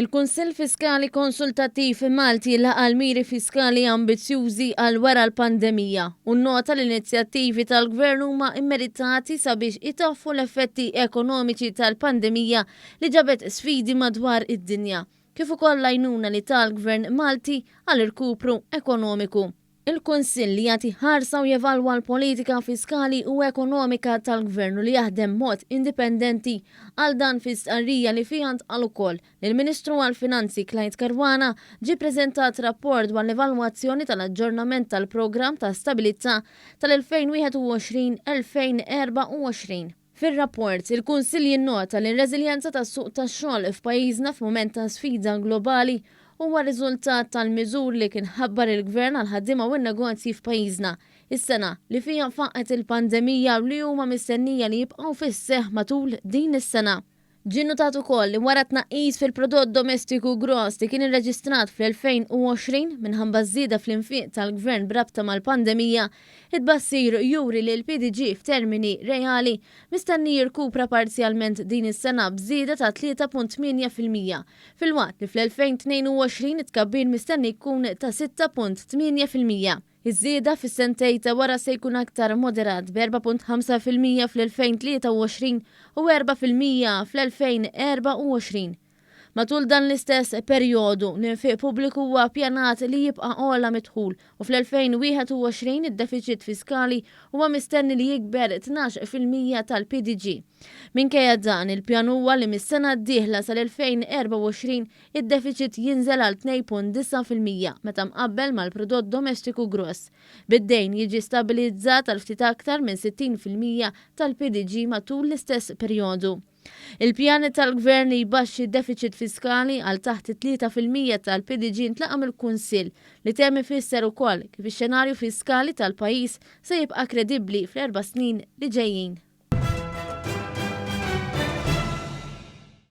Il-Kunsill Fiskali Konsultattiv Malti laqa' l-miri fiskali ambizzjużi għal wara l-pandemija u nnota li l-inizjattivi tal-Gvern huma immeritati sabiex itaffu l-effetti ekonomiċi tal-pandemija li ġabet sfidi madwar id-dinja, kif ukoll l-għajnuna li ta l-Gvern Malti għal irkupru ekonomiku. Il-Kunsill li jagħti ħarsa u jevalwa l-politika fiskali u ekonomika tal-Gvern u li jaħdem b'mod indipendenti qal dan fi stqarrija li fiha ntqal ukoll li l-Ministru għall-Finanzi Clyde Caruana ġie ppreżentat rapport dwar l-evalwazzjoni tal-aġġornament tal-Programm ta' Stabilità tal-2021-2024. Fir-rapport, il-Kunsill jinnota li r-reżiljenza tas-suq tax-xogħol f'pajjiżna f'mument ta' sfida globali huwa riżultat tal-miżuri li kien ħabbar il-Gvern għall-ħaddiema u n-negozji f'pajjiżna is-sena li fiha faqqgħet il-pandemija u li huma mistennija li jibqgħu fis-seħħ matul din is-sena. Ġie nnutat ukoll li wara tnaqqis fil-prodott domestiku gross li kien irreġistrat fl-2020 minħabba ż-żieda fl-infiq tal-Gvern b'rabta mal-pandemija, it-tbassir juri li l-PDG f'termini reali mistenni jirkupra parzjalment din is-sena b'żieda ta' 3.8%, filwaqt li fl-2022 it-tkabbir mistenni jkun ta' 6.8%. Iż-żieda fis-sentejn ta' wara se jkun aktar moderat b'4.5% fl-2023 u 4% fl-2024. Matul dan l-istess perjodu, l-infiq pubbliku huwa ppjanat li jibqa' ogħla mid-dħul u fl-2021 id-defiċit fiskali huwa mistenni li jikber 12% tal-PDG. Minkejja dan, il-pjan huwa li mis-sena d-dieħla sal-2024 id-defiċit jinżel għal 2.9% meta mqabbel mal-prodott domestiku gross, bid-dejn jiġi stabilizzat għal ftit aktar minn 60% tal-PDG matul l-istess perjodu. Il-pjan tal-Gvern li jbaxxi d-defiċit fiskali għal taħt it-3% tal-PDG ntlaqa' mill-Kunsill, li temm ifisser ukoll kif ix-xenarju fiskali tal-pajjiż se jibqa' kredibbli fl-erba' snin li ġejjin.